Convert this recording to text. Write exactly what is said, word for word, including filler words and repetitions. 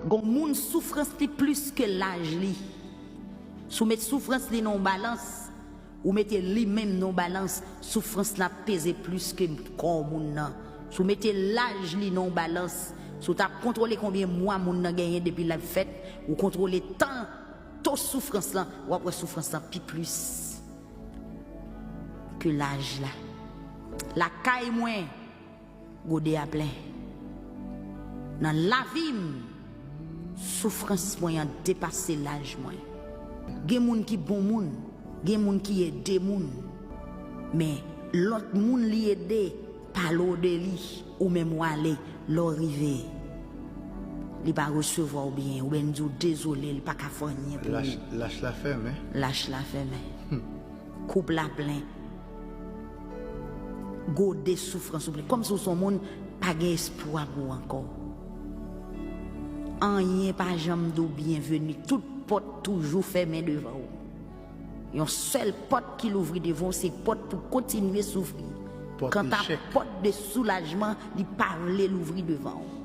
Gon moun soufrans li plis ke laj li. Si w met soufrans li nan yon balans, ou mete li menm nan yon balans, soufrans la peze plis ke kò moun nan. Si w mete laj li nan yon balans, si w t ap kontwole konbyen mwa moun nan genyen depi l ap fèt, ou kontwole tan, to soufrans lan, w ap wè soufrans lan pi plis ke laj la. Lakay mwen, gode a plen. Nan lavi m, soufrans mwen an depase laj mwen. Gen moun ki bon moun, gen moun ki ede moun. Men lòt moun li ede pale w de li, ou menm w ale, lè w rive, li pa resevwa w byen, oubyen li di w dezole, li pa ka fè anyen pou ou. Lach la fèmen. Lach la fèmen. Koup la plen. Gode soufrans ou plen. Kòmsi w se yon moun pa gen espwa pou ou ankò. Anyen pa janm di w byenveni. Tout pòt toujou fèmen devan ou. Yon sèl pòt ki louvri devan w, se pòt pou kontinye soufri. Kanta pòt de soulajman, li pa vle louvri devan w.